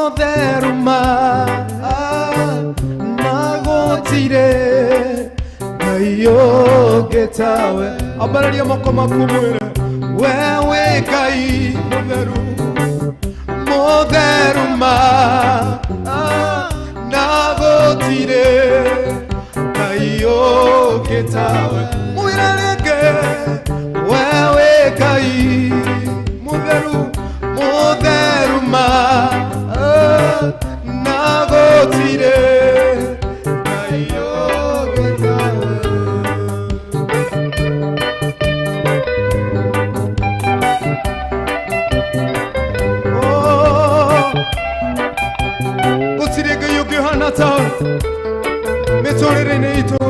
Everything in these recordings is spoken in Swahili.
Mũtheru ma na gũtirĩ Ngai ũngĩ tawe. Ambararia moko maku mwĩre we wĩ Ngai mũtheru, mũtheru ma na gũtirĩ Ngai ũngĩ tawe. Mwĩre rĩngĩ we wĩ Ngai mũtheru, mũtheru ma na gũtirĩ Ngai ũngĩ tawe. Oh, gũtirĩ Ngai ũngĩ ũhana tawe mĩtũrĩre-inĩ itũ.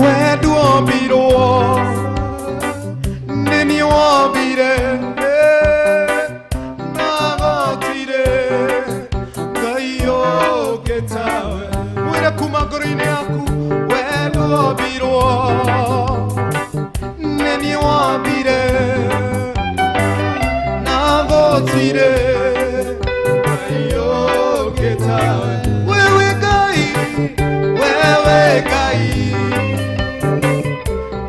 We nduombirwo nĩ niĩ wombire, na gũtirĩ Ngai ũngĩ tawe. Mwĩre kuma ngoro-inĩ yaku we nduombirwo nĩ niĩ wombire, na gũtirĩ Ngai ũngĩ tawe. Wewe Ngai, wewe Ngai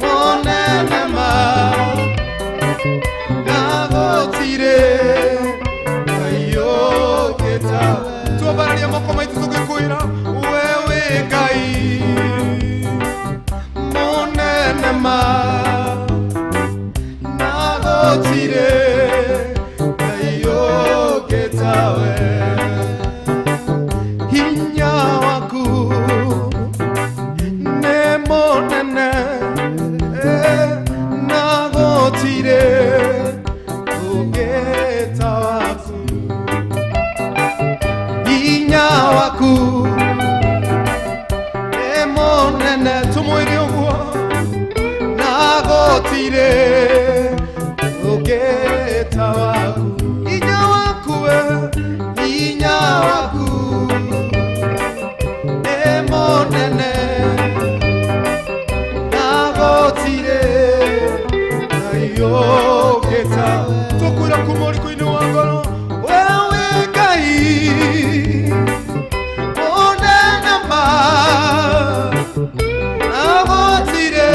mũnene ma, na gũtirĩ Ngai ũngĩ tawe. Twambararia moko maitũ tũgĩkwĩra wewe Ngai mũnene ma, na gũtirĩ Ngai ũngĩ tawe. Hinya waku nĩ mũnene, na gũtirĩ ũngĩ ta waku. Hinya waku nĩ mũnene, tũmwĩre ũguo, na gũtirĩ ũngĩ ta waku. Hinya waku we, hinya waku nĩ mũnene, na gũtirĩ Ngai ũngĩ ta. Tũkwĩra kuma ũriko-inĩ wa ngoro wewe Ngai mũnene ma, na gũtirĩ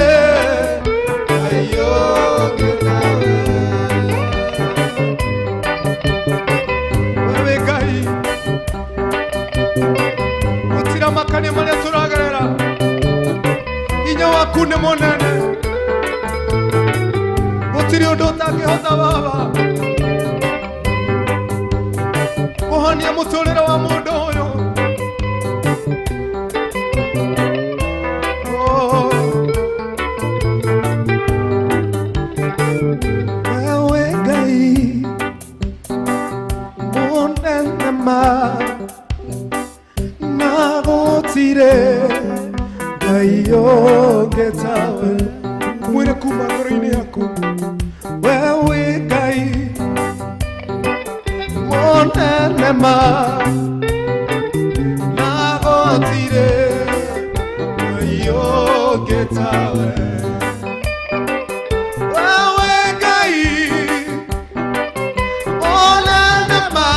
Ngai ũngĩ tawe. Wewe Ngai gũtiramakania marĩa tũragerera, hinya waku nĩ mũnene, gũtirĩ ũndũ ũtangĩhota baba kũhonia mũtũrĩre wa mũndũ ũyũ. Oh. Wewe Ngai mũnene ma, na gũtirĩ Ngai ũngĩ tawe. Mwĩre kuma ngoro-inĩ yaku wewe Ngai mũnene ma, na gũtirĩ Ngai ũngĩ tawe. Wewe Ngai mũnene ma,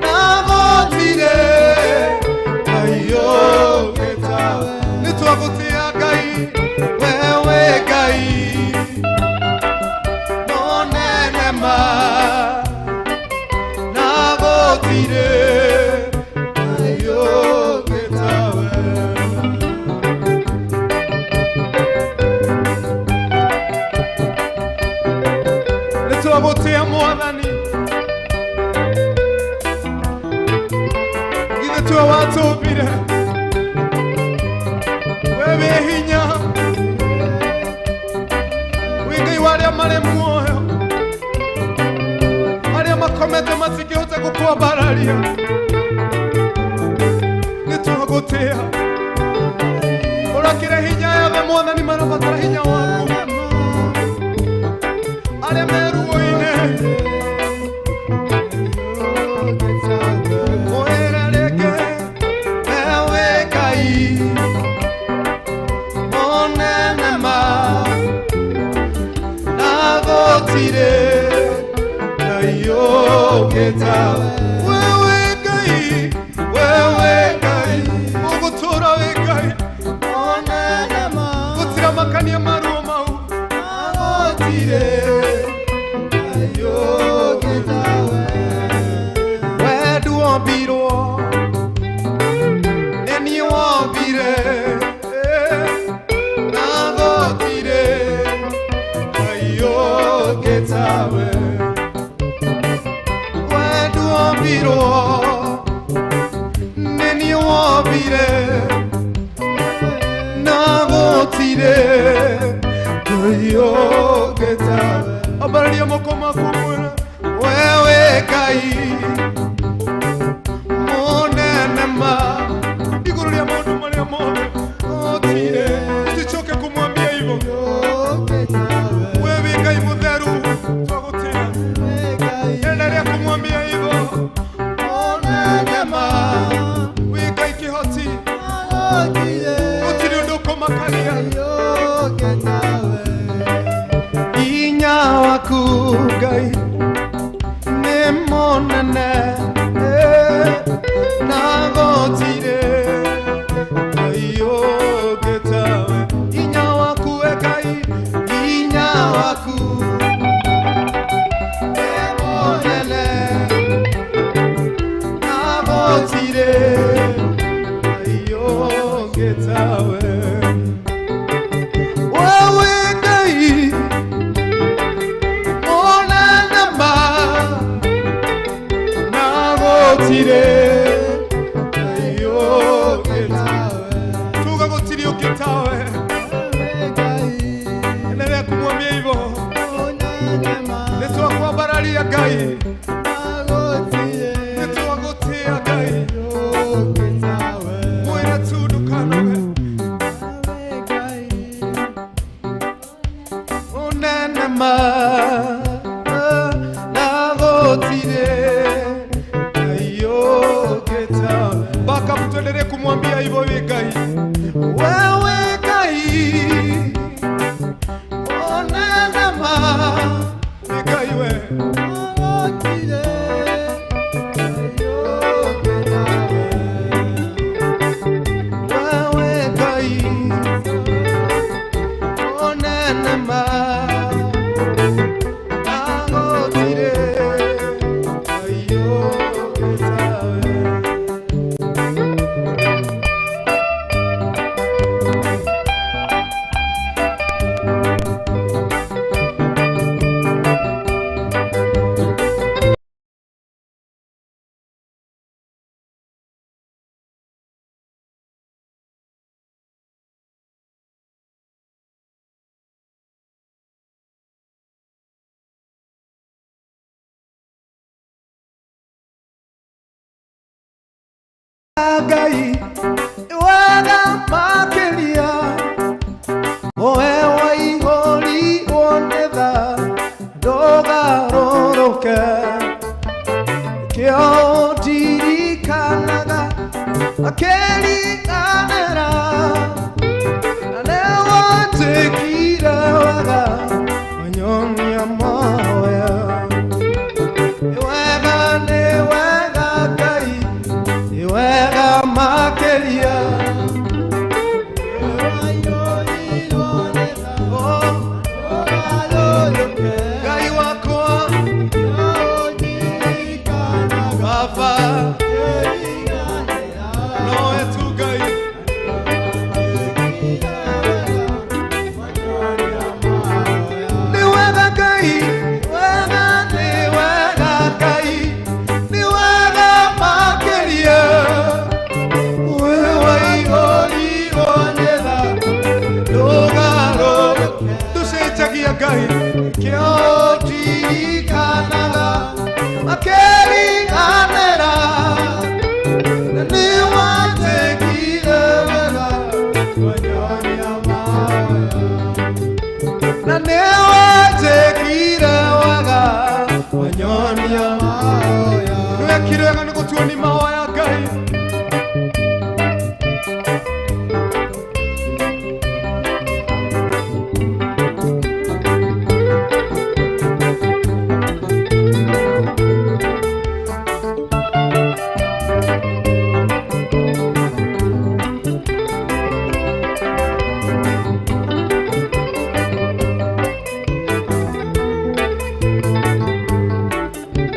na gũtirĩ Ngai ũngĩ tawe. Nĩ twagũtĩa Ngai, wewe Ngai mũnene ma, na gũtirĩ Ngai ũngĩ tawe. Nĩ twagũtĩa Mwathani, githĩ tiwe watũmbire, we wĩ hinya, wĩ Ngai wa arĩa marĩ muoyo, arĩa makomete matingĩhota gũkwambararia. Nĩ twagũtĩa, ũrakĩre hinya yothe Mwathani, marabatara hinya waku, arĩa me ruo-inĩ mwĩre rĩngĩ wewe Ngai mũnene ma, na gũtirĩ Ngai. ũkĩta wewe Ngai, wewe Ngai, ũgũtũũra wĩ Ngai, gũtiramakania maruo mau gũtirĩ Ngai ũngĩtawe. We nduombirwo nĩ niĩ wombire, na gũtirĩ Ngai ũngĩtawe. We nduombirwo nĩ niĩ wombire, na gũtirĩ Ngai ũngĩtawe. Ambararia moko maku mwĩre wewe Ngai mũnene ma igũrũ rĩa maũndũ marĩa mothe gũtirĩ. Usichoke kumwambia hivyo, wewe Ngai mũtheru, twagũtĩa. Endelea kumwambia hivyo, mũnene ma wĩ Ngai kĩhoti, gũtirĩ ũndũ ũkũmakania. Hinya waku Ngai nĩ mũnene, na gũtirĩ Ngai ũngĩtawe. Hinya waku we Ngai, hinya waku nĩ mũnene, na gũtirĩ Ngai ũngĩtawe. Wewe Ngai mũnene ma, na gũtirĩ Ngai ũngĩtawe. Tuga gũtirĩ ũngĩtawe. Endelea kumwambia hivyo, nĩtwakwambararia Ngai, nĩtwagũtĩa Ngai, mwĩre tu ndũkanoge. Mũnene ma, na gũtirĩ Ngai ũngĩtawe. Mpaka mtuendelee kumwambia hivyo we Ngai, wewe Ngai mũnene ma, wĩ Ngai we. Wewe Ngai mũnene ma, na gũtirĩ Ngai ũngĩtawe. Ngai wega makĩria, we waihũrirwo nĩ tha, ndũgarũrũke, kĩo ndirikanaga akĩriganĩra, na nĩwanjĩkire wega wanyonia mahoya. Nĩ wega, nĩ wega Ngai, nĩ wega makĩria. Oh, Ngai wakwa Baba, nowe tu Ngai. Nĩ wega Ngai,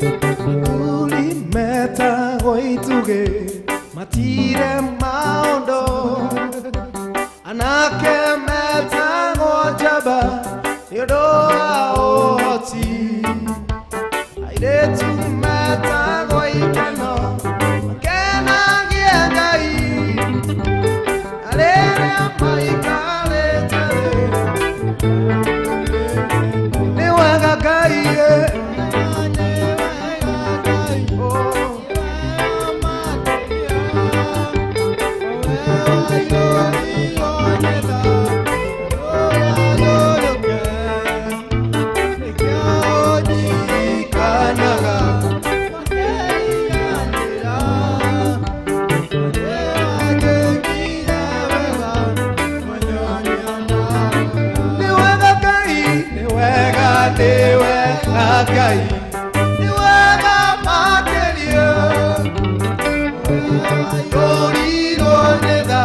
Athuri metagwo itugĩ matire maũndũ, anake metagwo njamba nĩ ũndũ wa ũhoti, airĩtu metagwo ikeno makenagie Ngai na rĩrĩa maikarĩte thĩ. Nĩ wega Ngai ĩ. Oh. Nĩ wega Ngai, nĩ wega, nĩ wega Ngai, nĩ wega makĩria. Rũrirwo nĩ tha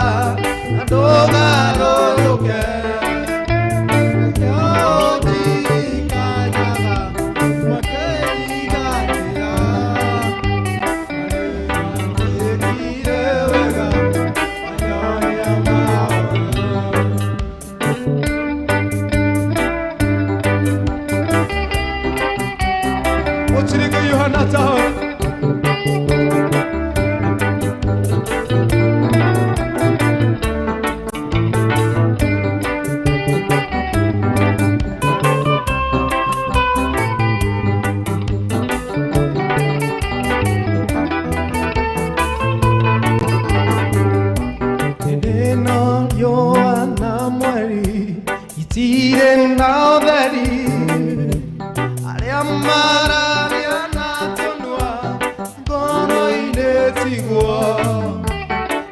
na ndũgarũrũke. Wĩkire wega, manyonia maũndũ. Mũtirĩke Yohana tawe. Hĩndĩ ĩno riũa na mweri itirĩ na ũtheri, arĩa mararia na tũnua ngoro-inĩ tiguo,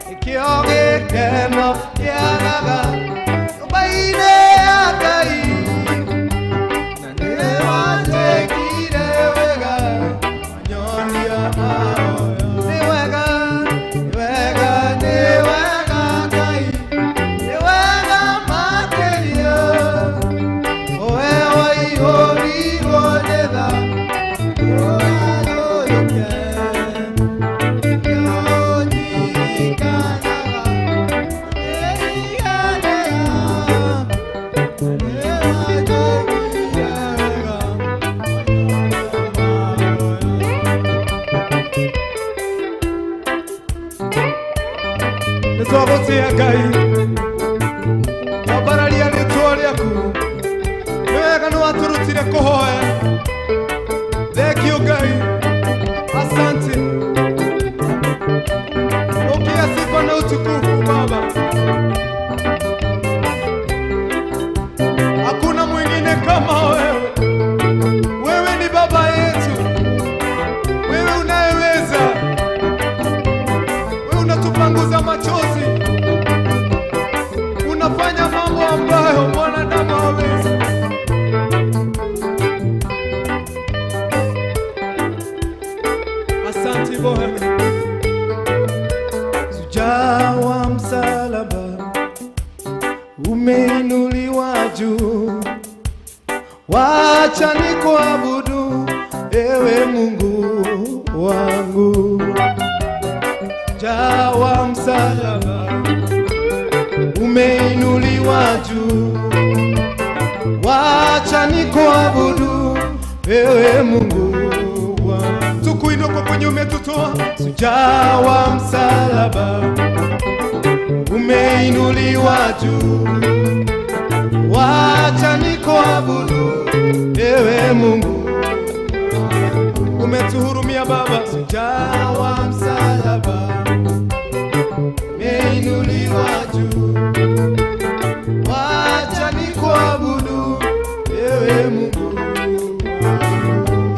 nĩkĩo gĩkeno kĩagaga nyũmba-inĩ ya Ngai, na nĩwanjĩkire wega wanyonia mahoya. Nĩ wega, nĩ wega, nĩ wega Ngai, nĩ wega makĩria. Owe waihũrirwo nĩ tha, ũgarũrũke. Nĩ twagũtĩa Ngai, twambararia rĩtwa rĩaku. Nĩ wega nĩ watũrutire kũhoya. Thengiũ Ngai, asante. Pokea sifa na utukufu Baba. Hakuna mwingine kama wewe. Wewe ni baba yetu, wewe unayeweza, wewe unatupanguza machozi, unafanya mambo ambayo mwanadamu hawezi. Asante Bwana. Shujaa wa msalaba umeinuliwa juu, wacha nikuabudu ewe Mungu wangu. Shujaa wa msalaba umeinuliwa juu, wacha nikuabudu ewe Mungu wangu. Tukuinue kwa kwenye umetutoa, Shujaa wa msalaba umeinuliwa juu, wacha nikuabudu ewe Mungu. umetuhurumia Baba. Shujaa wa msalaba umeinuliwa juu, wacha nikuabudu ewe Mungu.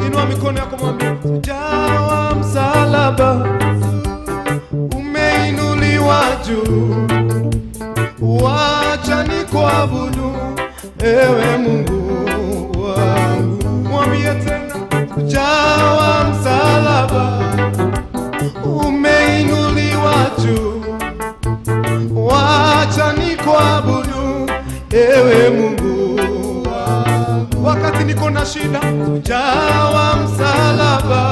Inua mikono yako mwambie, Shujaa wa msalaba umeinuliwa juu, wacha nikuabudu ewe Mungu wangu. Mwambie tena, Shujaa wa msalaba umeinuliwa juu, wacha nikuabudu ewe Mungu wangu. Wakati niko na shida, Shujaa wa msalaba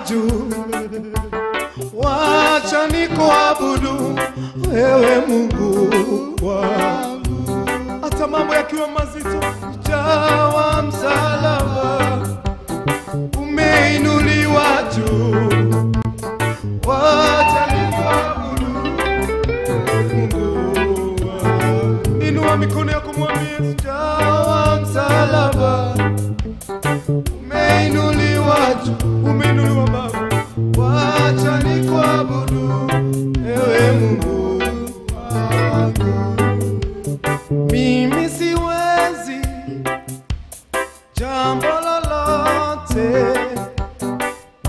juu, wacha nikuabudu wewe Mungu wangu, Hata mambo yakiwa mazito, jawa msalaba umeinuliwa juu, wacha nikuabudu Mungu wangu. Inua mikono yako mwambie, Jawa msalaba umeinuliwa juu, umeinuliwa Baba. Wacha nikuabudu ewe Mungu wangu. Mimi siwezi jambo lolote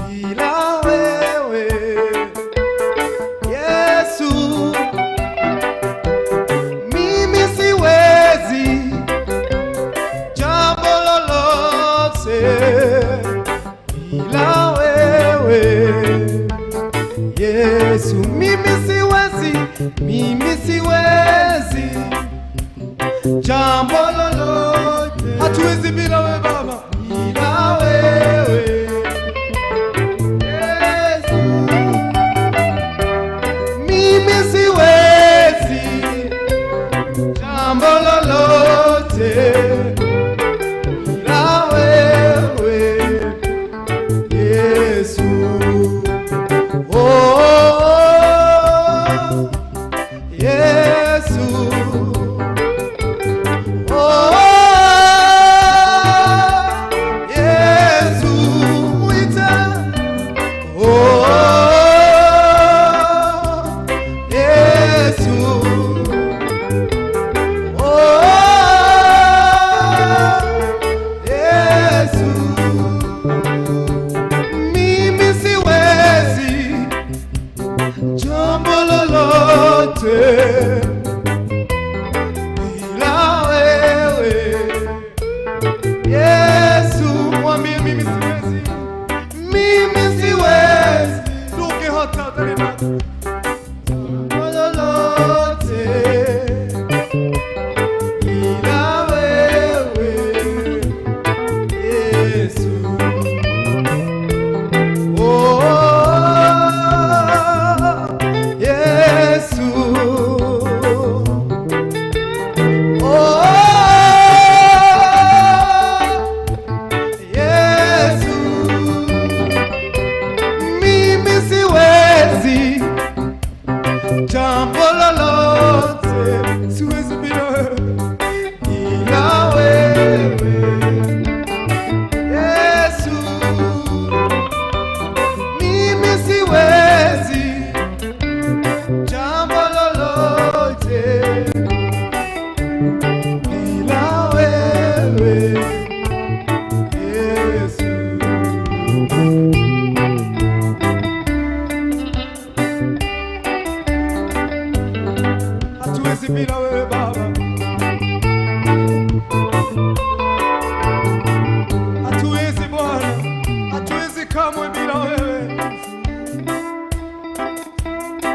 bila wewe Yesu. Mimi siwezi jambo lolote bila wewe Yesu. Mimi siwezi, mimi siwezi jambo lolote Hatuwezi bila wewe Baba, bila wewe Yesu. Mimi siwezi jambo lolote bila wewe Yesu. Oh, Yesu. Oh, Yesu. Mwite Oh, Yesu. Oh, Yesu. Mimi siwezi jambo lolote bila wewe Yesu. Mwambie, mimi siwezi, Mimi siwezi duke hata tarima jambo lolote bila wewe Yesu. Oh, Yesu. Oh, Yesu. Mimi siwezi jambo lolote siwezi bila wewe, ila wewe Yesu. Mimi siwezi jambo lolote bila wewe Yesu. Hatuwezi bila wewe Baba, hatuwezi Bwana, hatuwezi kamwe bila wewe,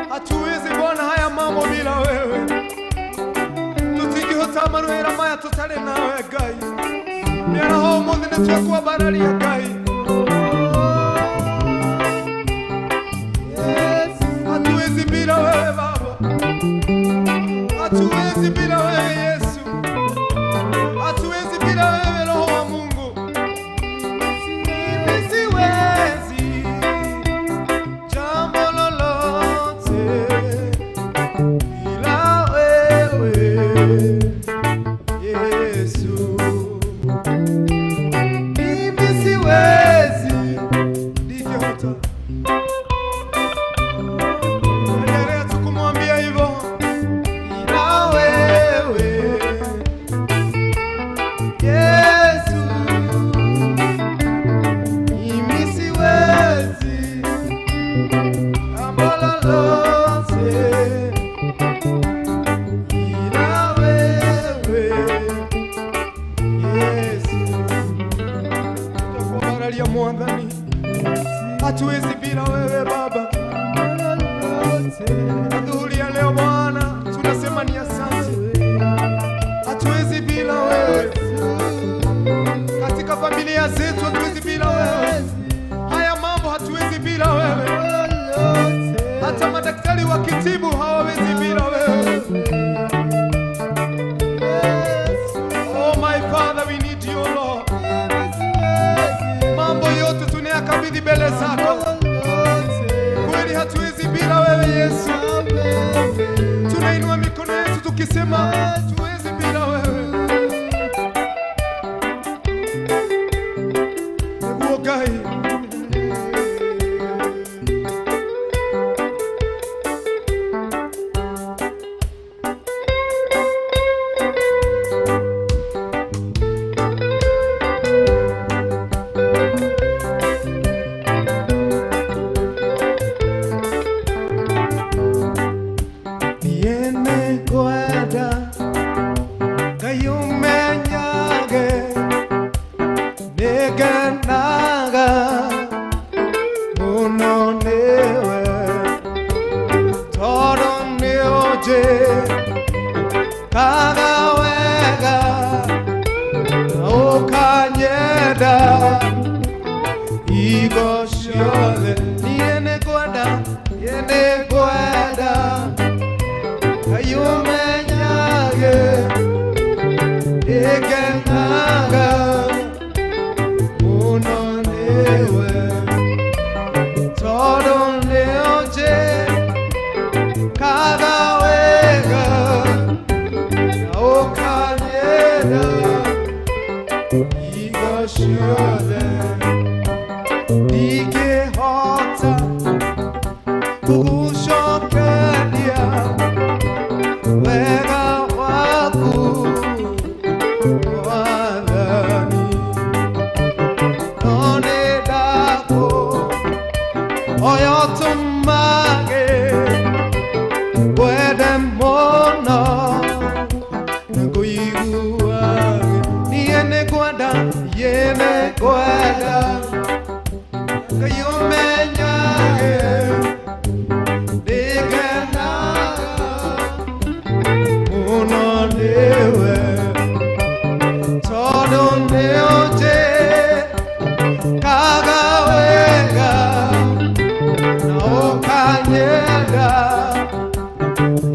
hatuwezi Bwana haya mambo bila wewe. Tutingihota maruhera maya tutari nawe Ngai, mĩaraho ũmũthĩ nĩtwekũambararia Ngai. Yesu. Hatuwezi bila wewe Baba, hatuwezi bila wewe Yesu, hatuwezi bila wewe Roho wa Mungu. Mimi siwezi jambo lolote bila wewe Yesu. Mimi siwezi Ndivyo endelea tu kumwambia hivyo, bila wewe Yesu. Mimi siwezi jambo lolote bila wewe Yesu. tutakuambararia Mwathani, hatuwezi bila wewe Baba. Adhuhuri ya leo Bwana, tunasema ni asante, hatuwezi bila wewe. Katika familia zetu hatuwezi bila wewe, haya mambo hatuwezi mbele zako. Kweli hatuwezi bila wewe Yesu. Tunainua mikono yetu tukisema hatuwezi bila wewe. Nĩguo Ngai. Niĩ nĩngwenda Ngai ũmenyage nĩngenaga mũno nĩwe tondũ nĩũnjĩkaga wega na ũkanyenda hingo ciothe. Niĩ nĩngwenda, niĩ nĩngwenda Ngai ũmenyage nĩngenaga mũno nĩwe tondũ nĩũnjĩkaga wega na ũkanyenda hingo ciothe. Ndingĩhota gũgũcokeria wega waku Mwathani, no nĩndakũhoya ũtũmage ngwende mũno na ngũiguage. Niĩ nĩngwenda, niĩ nĩngwenda Ngai ũmenyage nĩngenaga mũno nĩwe tondũ nĩũnjĩkaga wega na ũkanyenda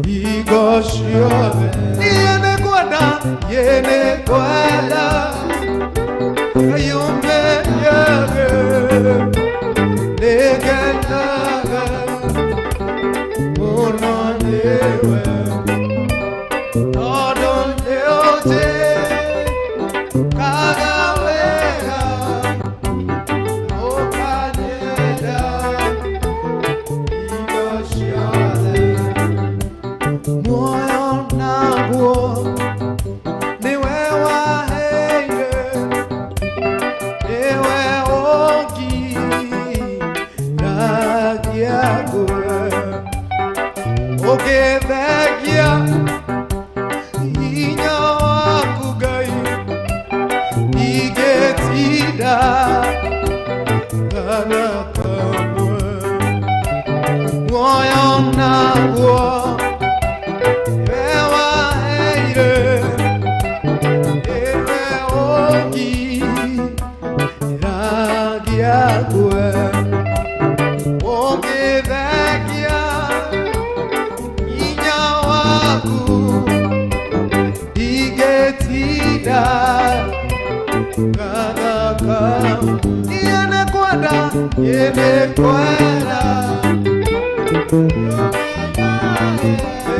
hingo ciothe. Niĩ nĩngwenda, niĩ nĩngwenda Ngai ũmenyage nĩngenaga mũno nĩwe tondũ nĩũnjĩkaga wega na ũkanyenda hingo ciothe. Muoyo naguo nĩwe waheire, nĩwe ũngiragia ngũe ũngĩthengia hinya waku Ngai ingĩtinda kana kamwe. Muoyo naguo nĩwe waheire, nĩwe ũngiragia ngũe ũngĩthengia hinya waku ingĩtinda kana kamwe. Niĩ nĩngwenda, niĩ nĩngwenda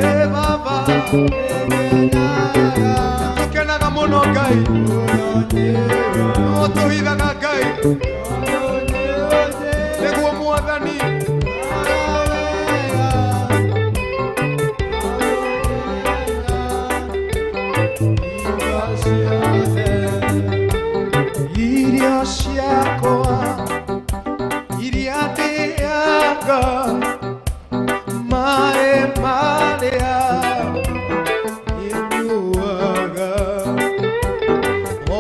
Ĩ Baba, tũkenaga mũno Ngai, no tũhithaga Ngai nĩguo Mwathani. Irio ciakwa iria ndĩaga, maĩ marĩa nyuaga,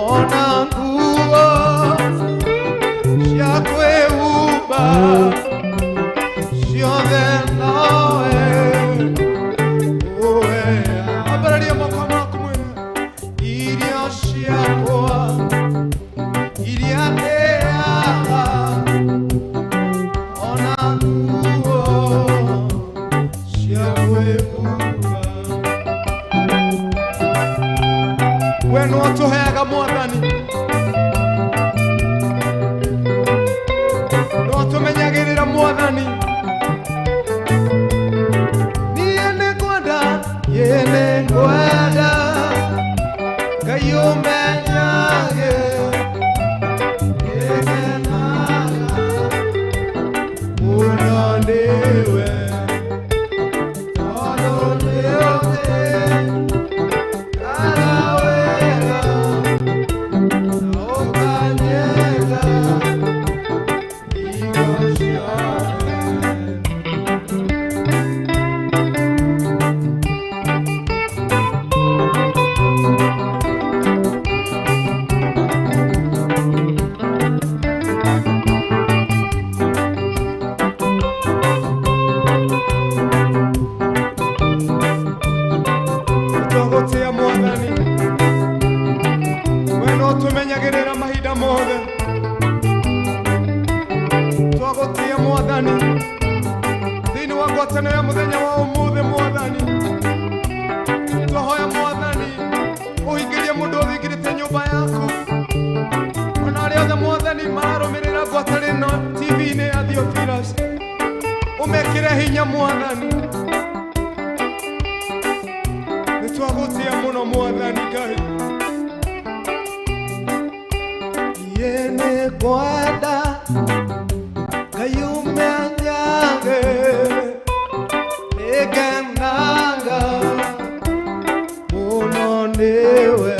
ona nguo cia kwĩhumba ciothe nowe ũheaga. Ambararia moko maku mwene. Irio ciakwa iria ndĩaga, ona nguo cia kwĩhumba, we no tũheaga Mwathani, no Ũtũmenyagĩrĩra Mwathani. Niĩ nĩngwenda, niĩ nĩngwenda Ngai ũmenyage nĩngenaga mũno nĩwe, tondũ nĩũĩ kana wega na ũkanyenda hingo ciothe. Twagũtĩa Mwathani, we no tũmenyagĩrĩra mahinda mothe. Twagũtĩa Mwathani thĩinĩ wa ngwatanĩro ya mũthenya wa ũmũthĩ. Mwathani, twahoya Mwathani ũhingĩrie mũndũ ũthingĩrĩte nyũmba yaku, ona arĩa othe Mwathani mararũmĩrĩra ngwatanĩro ĩno TV-inĩ ya Theophilus, ũmekĩre hinya Mwathani. Nĩtwagũtĩa mũno Mwathani Ngai. Niĩ nĩngwenda Ngai ũmenyage nĩngenaga mũno nĩwe,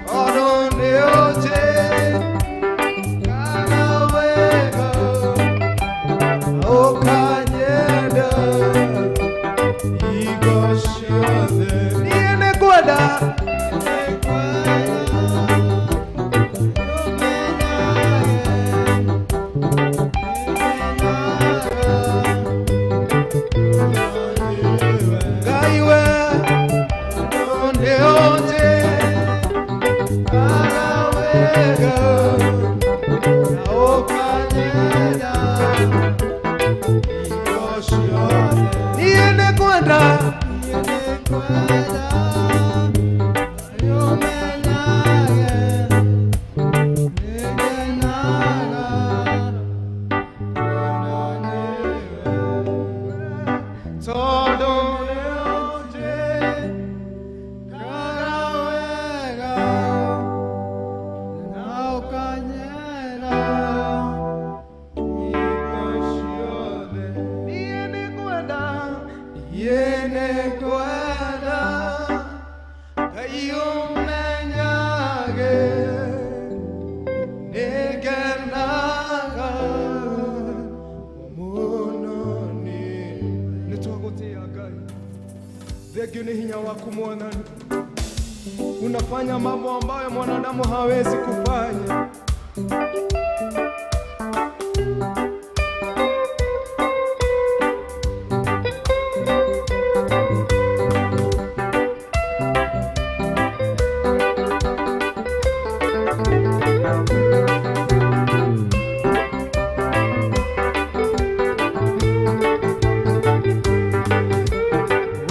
tondũ nĩũnjĩkaga wega na ũkanyenda hingo ciothe. Niĩ nĩngwenda, Ngai we nĩũnjĩkaga wega na ũkanyenda hingo ciothe. Niĩ nĩngwenda, Niĩ nĩngwenda Ngai ũmenyage nĩngenaga mũno nĩwe, tondũ nĩũnjĩkaga wega na ũkanyenda hingo ciothe. Niĩ nĩngwenda, niĩ nĩngwenda Ngai ũmenyage nĩngenaga mũno nĩwe. Nĩtwagũtĩa Ngai, thengiũ nĩ hinya waku Mwathani, unafanya mambo ambayo mwanadamu hawezi kufanya.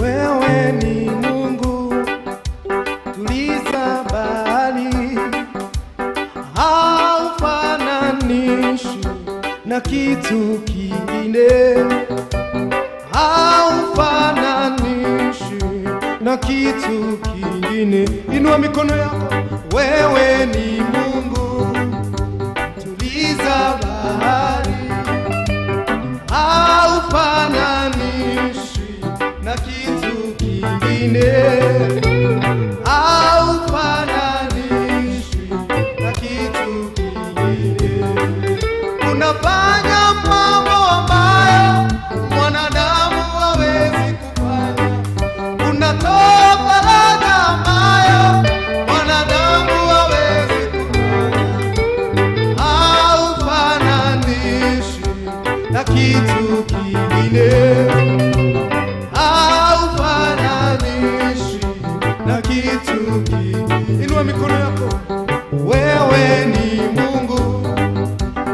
Wewe ni Mungu tuliza bahari, haufananishi na kitu kingine, haufananishi na kitu kingine. Inua mikono yako, wewe ni Mungu tuliza bahari, haufananishi na kitu kingine, haufananishi na kitu kingine. Unafanya mambo ambayo mwanadamu hawezi kufanya. Unatoa faraja ambayo mwanadamu hawezi kufanya. Haufananishi na kitu kingine, haufananishi na kitu kingine. Inua mikono yako, wewe ni Mungu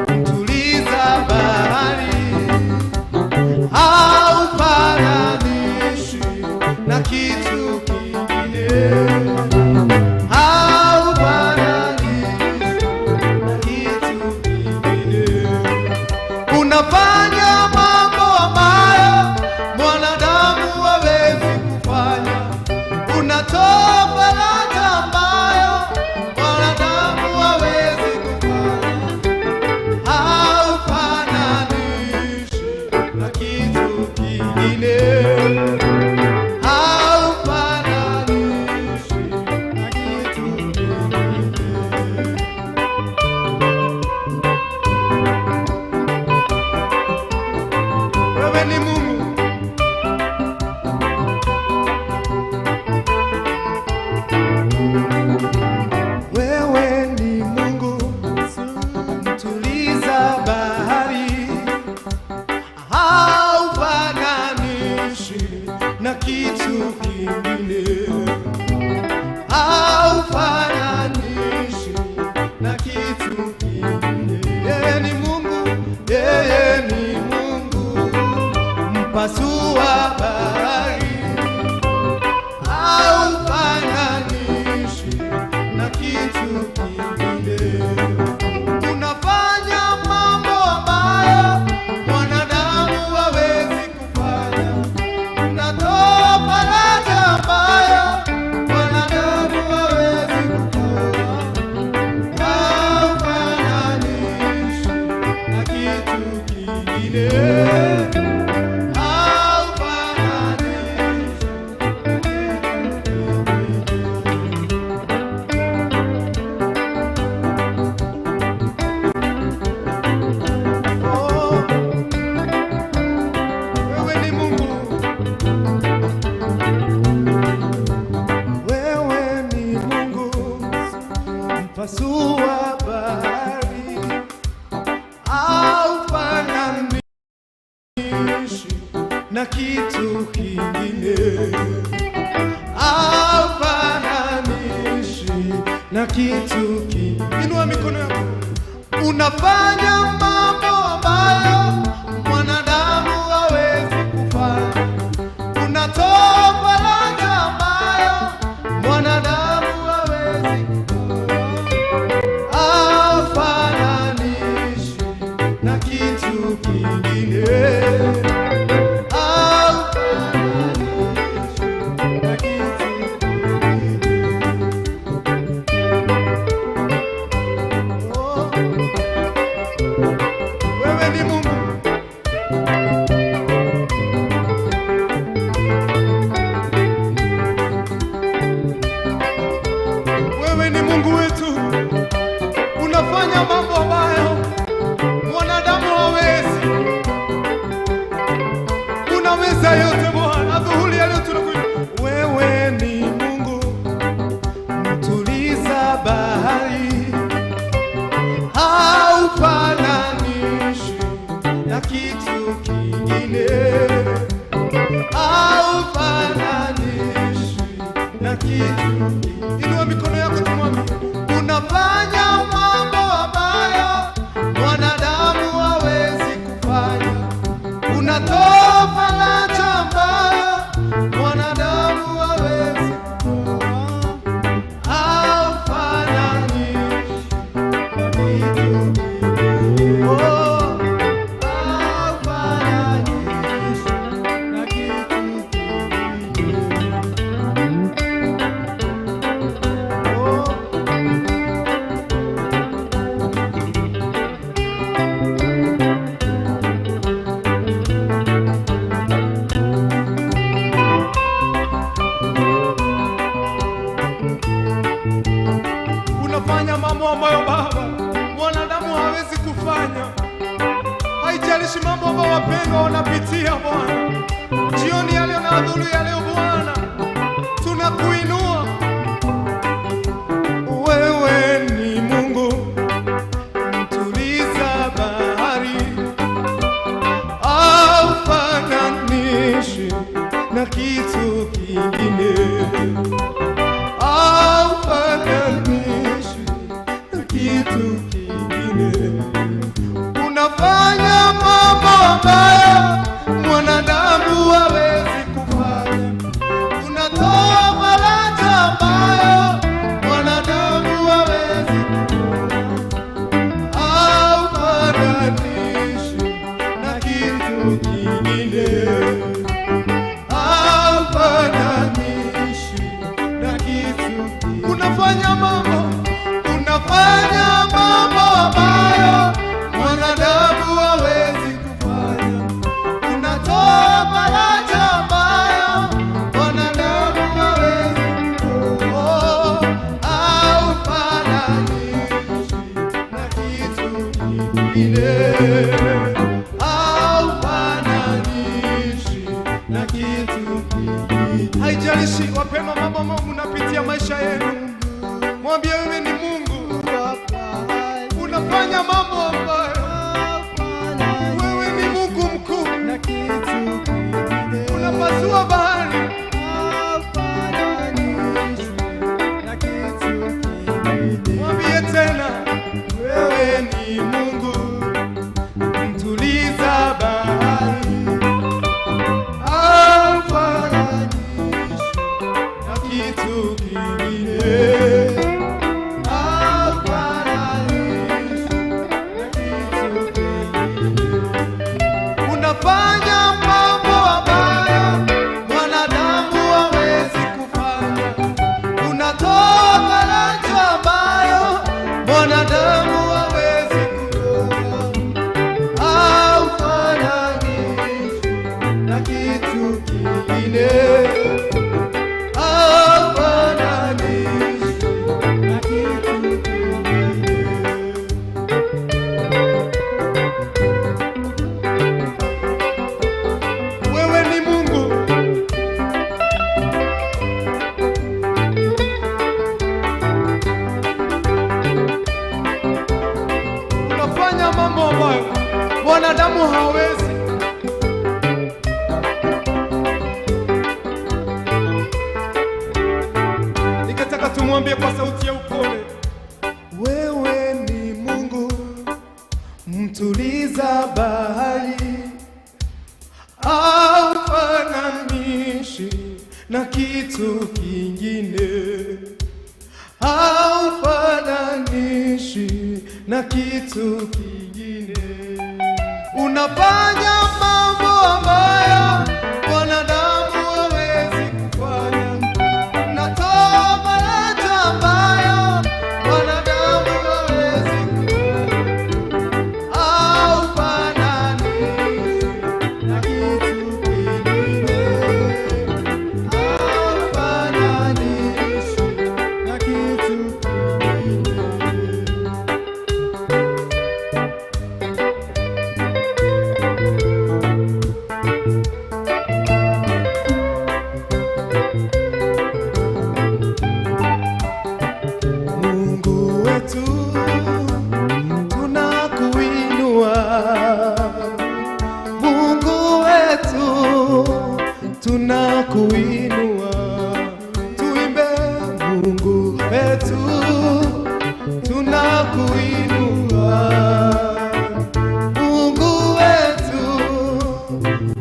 mtuliza bahari, haufananishi na kitu kingine, haufananishi na kitu kingine. Unafanya mambo ambayo mwanadamu hawezi kufanya. Unatoa faraja ambayo mwanadamu hawezi kufanya. Haufananishi na kitu kingine. Haufananishi na kitu kingine. Wewe ni Mungu. Wewe ni Mungu, mtuliza bahari, haufananishi na kitu kingine, haufananishi na kitu kingine. Yeye ni Mungu, yeye ni Mungu, mpasua bahari, haufananishi na kitu kingine. Unafanya mambo ambayo mwanadamu hawezi kufanya. Unatoa faraja ambayo mwanadamu hawezi kutoa. Haufananishi na kitu kingine. Haufananishi na kitu kingine. Oh, wewe ni Mungu, wewe ni Mungu, mpasua bahari, haufananishi na kitu kingine, haufananishi na kitu kingine. Inua mikono yako, unafanya mambo ambayo mwanadamu hawezi kufanya. Unatoa faraja ambayo mwanadamu hawezi kutoa. Haufananishi na kitu kingine. Haufananishi na kitu kingine. Oh, wewe ni Mungu. Wewe ni Mungu wetu, unafanya mambo ambayo mwanadamu hawezi. Unaweza yote Bwana, adhuhuri ya leo tunakuita. Wewe ni Mungu mtuliza bahari, haufananishi na kitu kingine, haufananishi na kitu kingine. Inua mikono yako tumwambie, unafanya mambo ambayo mwanadamu hawezi kufanya. Unatoa faraja ambayo mwanadamu hawezi kutoa. Haufananishi na kitu kingine. Oh, haufananishi na kitu kingine. Oh. Unafanya mambo ambayo Baba mwanadamu hawezi kufanya. Haijalishi mambo ambayo wapendwa wanapitia Bwana, jioni ya leo na adhuhuri ya leo Bwana, tunakuinua wewe. Ni Mungu mtuliza bahari, haufananishi na kitu kingine, haufananishi na kitu kingine. Unafanya mambo ambayo mwanadamu hawezi kufanya. Unatoa faraja ambayo mwanadamu hawezi kutoa. Haufananishi kitu kingine, haufananishwi na kitu kingine. Unafanya mambo, unafanya mambo ambayo mwanadamu hawezi kufanya. Unatoa faraja ambayo mwanadamu hawezi kutoa. Haufananishwi na kitu kingine, haufananishwi na kitu kingine. Haijalishi wapendwa, mambo ambayo mnapitia maisha yenu, mwambie wewe ni Mungu, unafanya mambo ambayo wewe ni Mungu mkuu, unapasua bahari. Mwambie tena, wewe ni Mungu mtuliza bahari, haufananishwi na kitu kingine, haufananishwi na kitu kingine. Unafanya mambo ambayo mwanadamu hawezi kufanya. Unatoa faraja ambayo mwanadamu hawezi kutoa. Haufananishwi na kitu kingine, haufananishwi na kitu kingine. Wewe ni Mungu. Unafanya mambo ambayo mwanadamu hawezi. Nikataka tumwambie kwa sauti ya upole, Wewe ni Mungu mtuliza bahari, haufananishwi na kitu kingine, haufananishwi na kitu kingine. Unafanya mambo ambayo mwanadamu hawezi kufanya. Unatoa faraja ambayo mwanadamu hawezi kufanya. Haufananishwi na kitu kingine, haufananishwi na kitu kingine. Mungu wetu tunakuinua, Mungu wetu tunakuinua, tuimbe Mungu wetu tunakuinua, Mungu wetu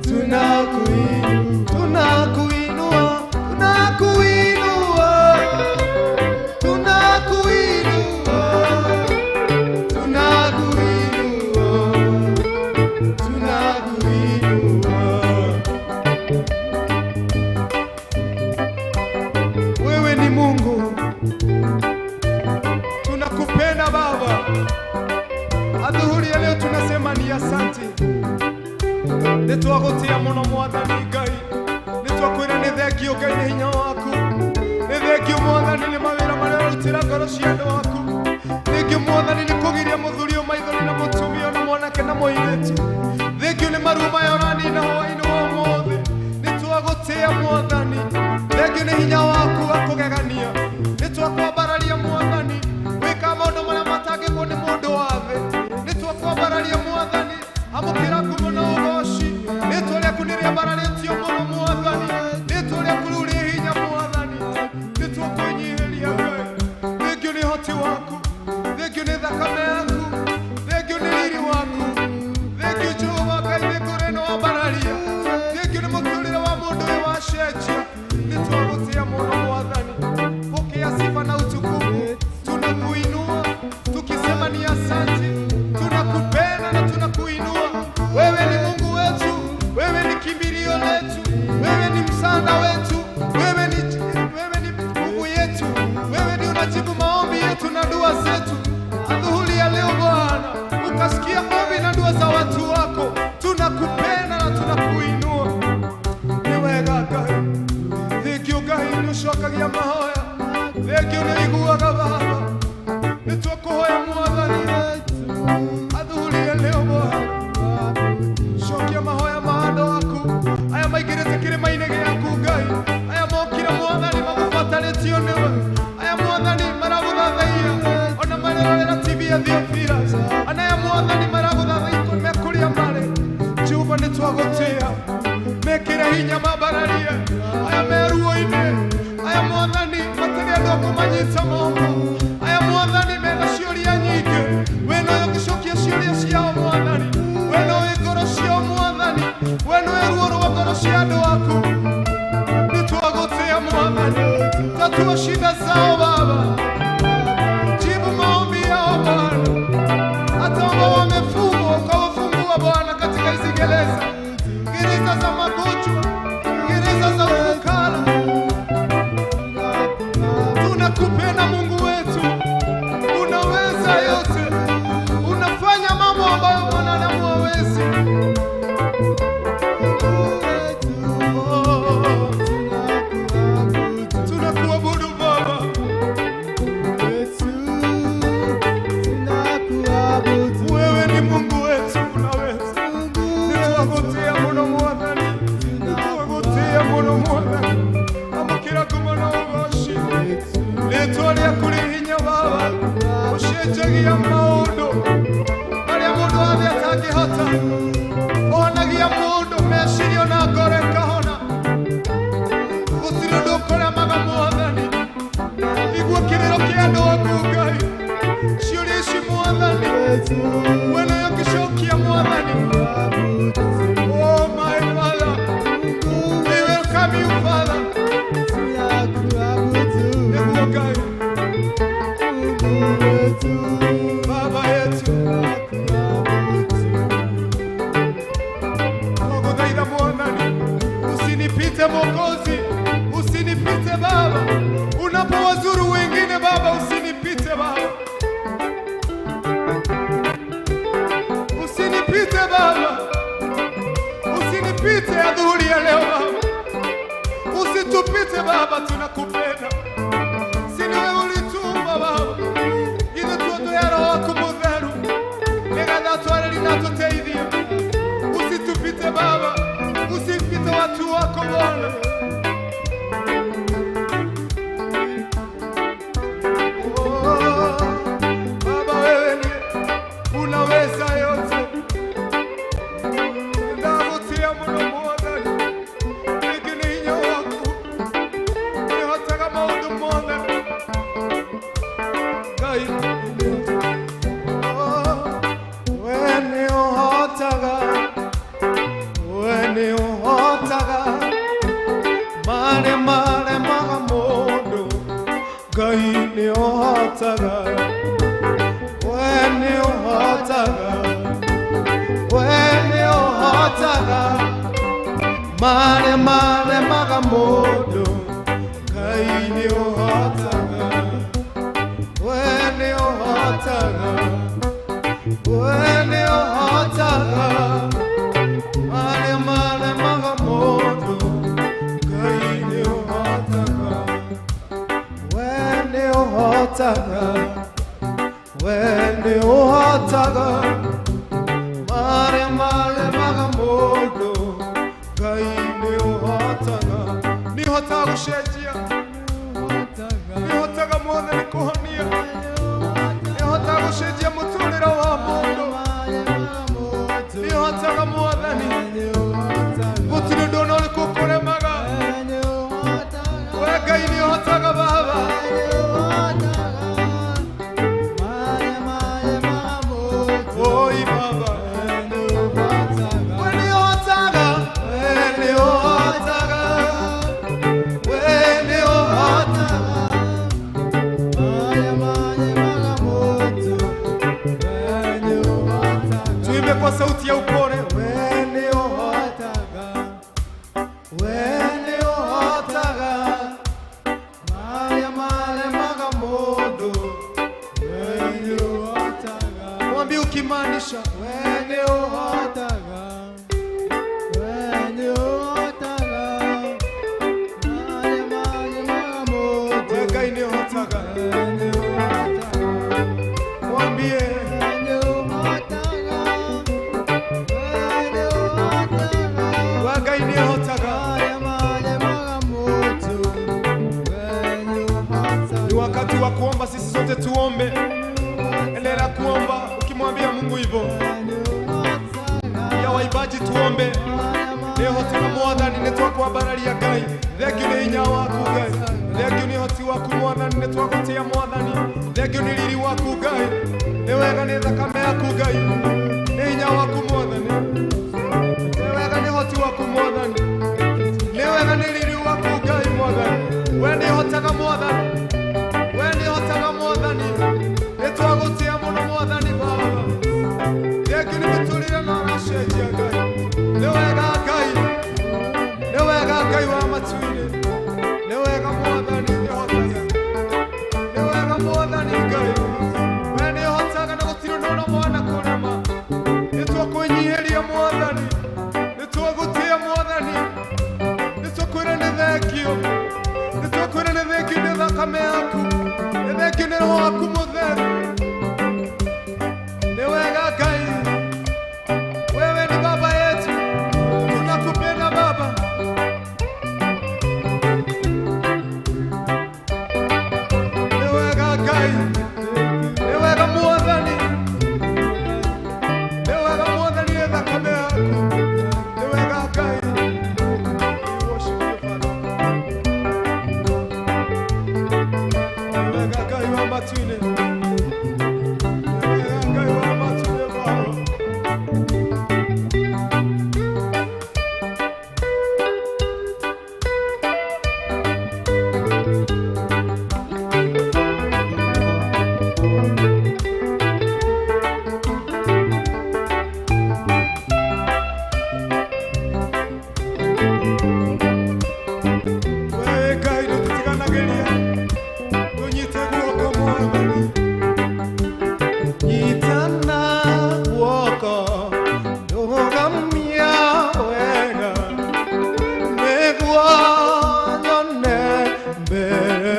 tunakuinua, tunakuinua, tunakuinua, tunakuinua, tunakuinua, tunakuinua. Wewe ni Mungu, tunakupenda Baba. Adhuhuri ya leo tunasema ni asante, nĩtwagũtĩa mũno Mwathani Ngai, nĩtwakwĩra nĩ thengio Ngai nĩ hinya waku, nĩ thengio Mwathani nĩ mawĩra marĩa ũrarutĩra ngoro cia andũ aku, thengio Mwathani nĩ kũgiria mũthuri ũyũ maithori na mũtumia na mwanake na mũirĩtu, thengio nĩ maruo maya ũranina hwaĩ-inĩ wa ũmũthĩ, nĩtwagũtĩa Mwathani, thengio nĩ hinya waku wa kũgegania, nĩtwakwambararia Mwathani, wĩka maũndũ marĩa matangĩkwo nĩ mũndũ wa thĩ, nĩtwakwambararia Mwathani, amũkĩra ngumo na ũgoci, rĩtwa rĩaku nĩrĩambararĩtio mũno Mwathani, rĩtwa rĩaku rĩu rĩ hinya Mwathani, nĩtwakwĩnyihĩria Ngai, thengio nĩ ũhoti waku, thengio nĩ thakame yaku, thengio nĩ riri waku, thengio Jehova Ngai nĩ kũrĩ na wambararia, thengio nĩ mũtũrĩre wa mũndũ ũyũ wacenjia, nĩtwagũtĩa mũno Mwathani, pokea sifa na utukufu, tunakuinua tukisema ni asante, tunakupenda na tunakuinua. Wewe ni Mungu wetu, watu wako, tunakupenda na tunakuinua. Nĩ wega Ngai, thengio Ngai nĩ ũcokagia mahoya, thengio nĩ ũiguaga Baba. Nĩ twakũhoya Mwathani, athurie leo Bwana, cokia mahoya ma andũ aku aya maingĩrĩte kĩrĩma-inĩ gĩaku Ngai, aya mokire Mwathani magũbatarĩtio nĩwe, aya Mwathani maragũthathaiya ona marerorera TV ya Theophilus, ona aya Mwathani maragũthathaiya me kũrĩa marĩ. Jehova nĩ twagũtĩĩa, mekĩre hinya mambararie aya me ruo-inĩ, aya Mwathani matarĩ andũ a kũmanyita moko, aya Mwathani mena ciũria nyingĩ, we nowe ũngĩcokia ciũria ciao Mwathani, we nowe ngoro ciao Mwathani, we nowe ruo rwa ngoro cia andũ aku. Nĩ twagũtĩĩa Mwathani, tatua shida zao Baba, jibu maombi yao Bwana, hata ambao wamefungwa ukawafungua Bwana katika hizi gereza, gereza za magonjwa, gereza za ufukara. Tunakupenda Mungu wetu, unaweza yote, unafanya mambo ambayo mwanadamu hawezi. Oh, tunakuabudu Baba, wewe ni Mungu wetu, unaweza. Nitwagutia muno Mwathani, nitwagutia muno Mwathani, amũkĩra ngumo na ũgoci, rĩtwa rĩaku rĩ hinya Baba, ũcenjagia maũndũ marĩa mũndũ othe atangĩhota, ũhonagia mũndũ meciria na ngoro ĩkahona, gũtirĩ ũndũ ũkũremaga Mwathani. Igua kĩrĩro kĩa andũ aku Ngai, ciũria ici Mwathani, we nĩwe ũngĩcokia Mwathani. Oh my Father, we welcome you Father. Nĩguo Ngai, Baba yetu, twagũthaitha Mwathani, usinipite Mwokozi, usinipite Baba, unapowazuru wengine Baba, usinipite Baba, usinipite Baba, usinipite adhuhuri ya leo Baba, usitupite Baba, tunakupenda. Si ni wewe ulituumba Baba, ithuĩ tuoya Roho waku Mũtheru nĩgetha atwarĩri na atũteithie. Usitupite Baba, usipite watu wako Bwana. Oh, Baba wewe ni unaweza yote, ndagũtĩa mũno Mwathani, rĩngĩ nĩ hinya waku nĩhotaga maũndũ mothe Ngai. Oh, we nĩũhotaga, we nĩũhotaga marĩa maremaga mũndũ, Ngai nĩũhotaga, we nĩũhotaga, we nĩũhotaga marĩa maremaga mũndũ, Ngai nĩũhotaga, we nĩũhotaga, we nĩũhotaga marĩa maremaga mũndũ, Ngai nĩũhotaga, we nĩũhotaga, we nĩũhotaga marĩa maremaga mũndũ, Ngai nĩũhotaga. Nĩũhotaga gũcenjia, nĩũhotaga Mwathani kũhonia, nĩũhotaga gũcenjia mũtũrĩre wa mũndũ, nĩũhotaga Mwathani, gũtirĩ ũndũ ona ũrĩkũ ũkũremaga. We Ngai nĩũhotaga Baba. Oi Baba, we nĩũhotaga, we nĩũhotaga, we nĩũhotaga. Tuimbe kwa sauti ya upole, we nĩũhotaga, we nĩũhotaga marĩa maremaga mũndũ, we nĩũhotaga. Mwambie ukimaanisha, we nĩũhotaga. Waimbaji tuombe. Nĩ hotiga Mwathani, nĩ twakwambararia Ngai. Thengiũ nĩ hinya waku Ngai, thengiũ nĩ hoti waku Mwathani, nĩ twagũtĩa Mwathani, thengiũ nĩ riri waku Ngai, nĩ wega nĩ thakame yaku Ngai, nĩ hinya waku Mwathani, nĩ wega nĩ hoti waku Mwathani, nĩ wega nĩ riri waku Ngai Mwathani, we nĩ hotaga Mwathani, we nĩ hotaga Mwathani, nĩ twagũtĩa mũno Mwathani Baba, thengiũ nĩ mĩtũrĩre na ũracenjia Ngai, nĩ wega Ngai, nĩ wega Ngai wa matu-inĩ, nĩ wega Mwathani nĩ hotaga, nĩ wega Mwathani Ngai, we nĩ hotaga na gũtirĩ ũndũ ona mwana kũrema, nĩ twakwĩnyihĩria Mwathani, nĩ twagũtĩa Mwathani, nĩ twakwĩra nĩ thengio, nĩ twakwĩra nĩ thengio nĩ thakame yaku, nĩ thengio nĩ Roho waku Mũtheru, nĩ wega Ngai, wewe ni baba yetu, tunakupenda Baba. Nĩ wega Ngai, nĩ wega Mwathani, nĩ wega Mwathani nĩ thakame yaku, nĩ wega Ngai. We worship you, Father. Nĩ wega Ngai wa matu-inĩ, nĩ wega Ngai wa matu-inĩ Baba. Wewe Ngai ndũtũtiganagĩria, tũnyite guoko Mwathani. Nyitana guoko ndũgamia wega nĩguo nyone mbere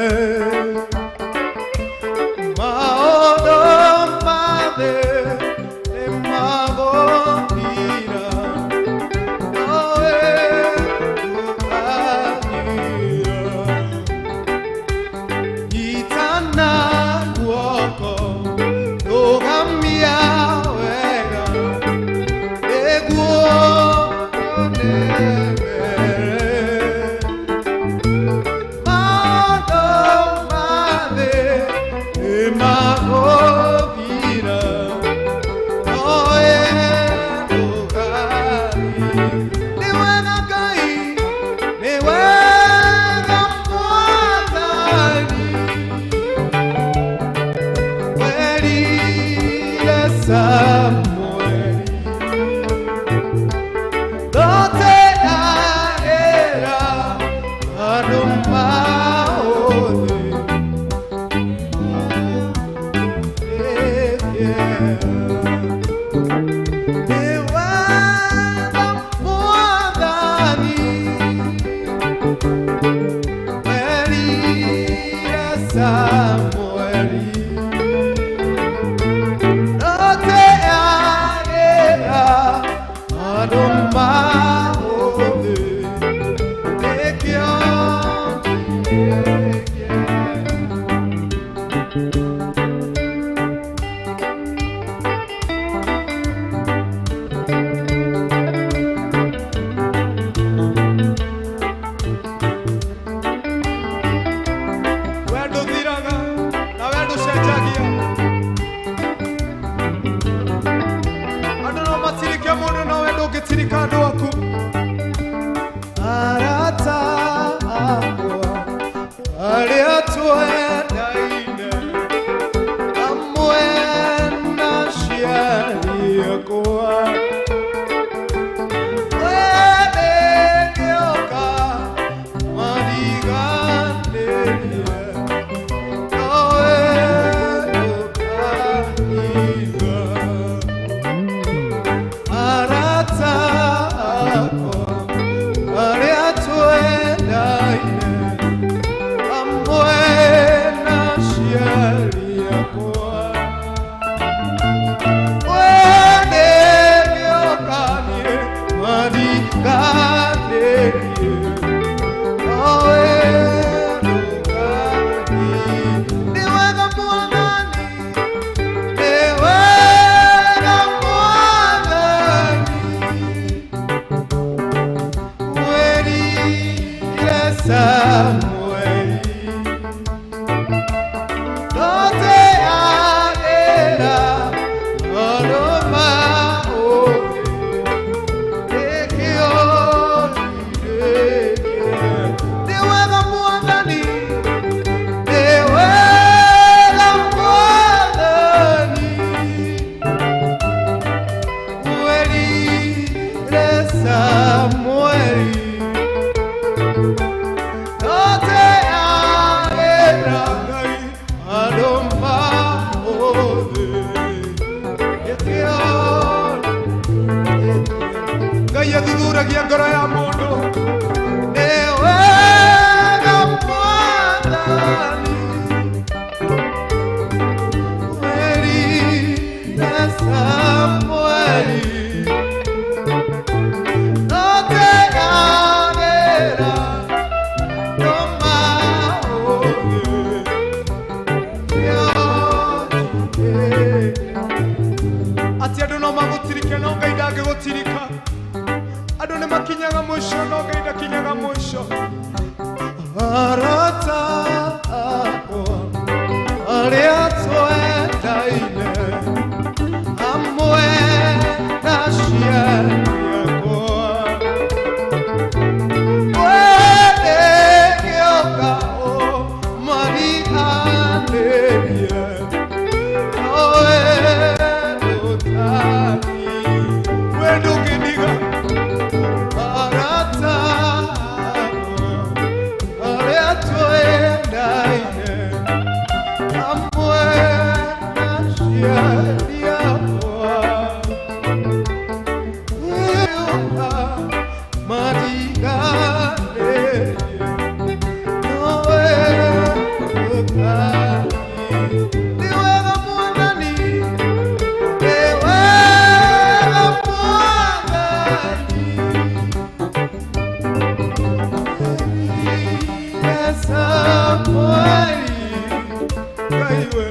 maũndũ ma thĩ nĩmagũthira nowe ndũgathira. Nyitana guoko ndũgamia wega nĩguo nyone mbere maũndũ ma thĩ nĩmagũthira nowe ndũgathira. Nĩ wega Ngai, nĩ wega Mwathani, werire Samueli ndote arera andũ maũthĩ. Nĩ wega Mwathani, werire Samueli ndote arera andũ maũthĩ nĩkĩo. We ndũthiraga na we ndũcenjagia, andũ no matirike mũndũ no we ndũngĩtirika andũ aku. Arata akwa arĩa twendaine hamwe na aciari akwa wendekĩoka mariganĩrie nowe ndũkaniga. Arata akwa Samueli Ndoteagĩra Ngai andũ maũthĩ gĩtĩo. Ngai athuthuragia ngoro ya mũndũ. Nĩ wega Mwathani Mweri na Samueli Ndoteagĩra andũ maũthĩ gĩtĩo. Atĩ andũ no magũtirike no Ngai ndangĩgũtirika. Andũ nĩ makinyaga mũico no Ngai ndakinyaga mũico. Arata akwa arĩa twendaine hamwe na aciari akwa wendegĩoka ũmariganĩrie nowe ndũtani. We ndũngĩndiga. Arata akwa arĩa twendaine hamwe na aciari akwa wĩũka mariganĩrie nowe ndũtani. Nĩ wega Mwathani, nĩ wega Mwathani. Samueli Ngai we.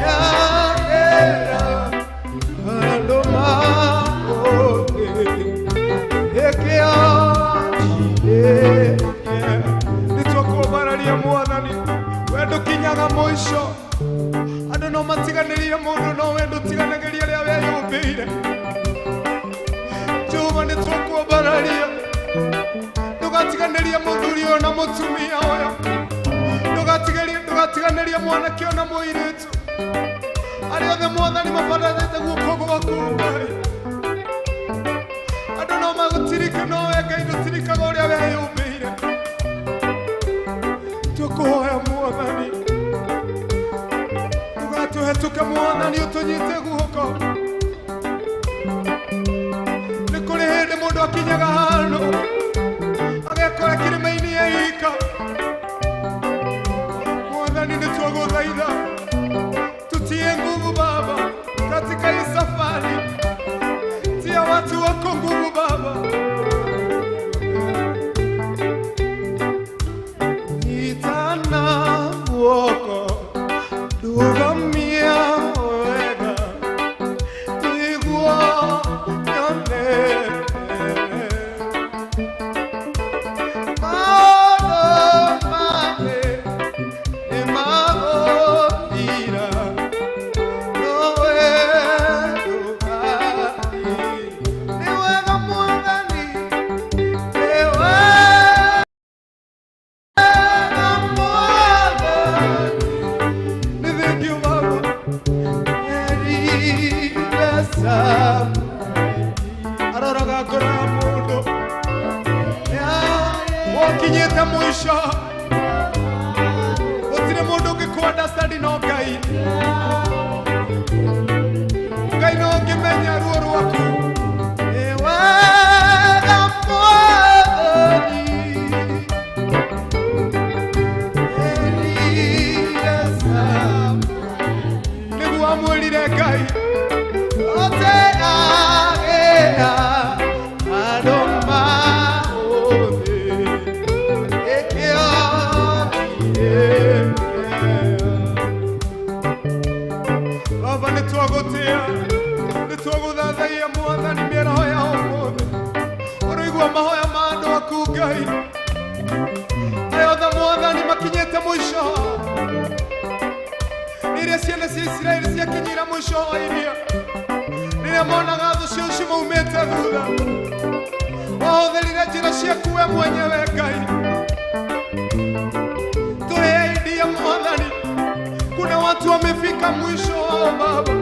yagera andũ maũthĩ ĩkĩo. Nĩ twakwambararia Mwathani, we ndũkinyaga mũico. Andũ no matiganĩrie mũndũ no we ndũtiganagĩria arĩa weyũmbĩire. Jehova nĩ twakwambararia, ndũgatiganĩrie mũthuri ũyũ na mũtumia ũyũ, ndũgatiganĩrie mwanake ona mũirĩtu, arĩa othe Mwathani mabatarĩte guoko gwaku Ngai. Andũ no magũtirike no we Ngai ndũtirikaga ũrĩa weyũmbĩire. Tũkũhoya Mwathani, ndũgatũhetũke Mwathani, ũtũnyite guoko. Nĩ kũrĩ hĩndĩ mũndũ akinyaga handũ agekora kĩrĩma-inĩ eika. Mwathani nĩ twagũthaitha, tutie nguvu Baba katika hii safari, tia watu wako nguvu Baba. Nyitana guoko ndũgamia wega nĩguo nyone maũndũ mangĩ nĩmagũthira nowe ndũgathiĩ. Nĩ wega Mwathani, nĩ wega Mwathani. Nĩ thengiũ Baba. Erire Samueli Aroraga ngoro ya mũndũ wakinyĩte mũico. Gũtirĩ mũndũ ũngĩkũ understand no Ngai. Ngai no ũngĩmenya ruo rwaku. Nĩ wega Mwathani. Erire Samueli Nĩguo amwĩrire Ngai Oteagĩra andũ maũthĩ ĩkĩo. Baba nĩ twagũtĩa, nĩ twagũthathaiya Mwathani mĩaraho ya ũmũthĩ. Ũroigua mahoya ma andũ aku Ngai, aya othe Mwathani makinyĩte mũico. Rĩrĩa ciana cia Isiraeli ciakinyire mũico wa iria, rĩrĩa monaga thũ ciao cimaumĩte thutha, wahũthĩrire njĩra ciaku we mwenyewe Ngai. Tũhe idea Mwathani, kuna watu wamefika mwisho wao Baba.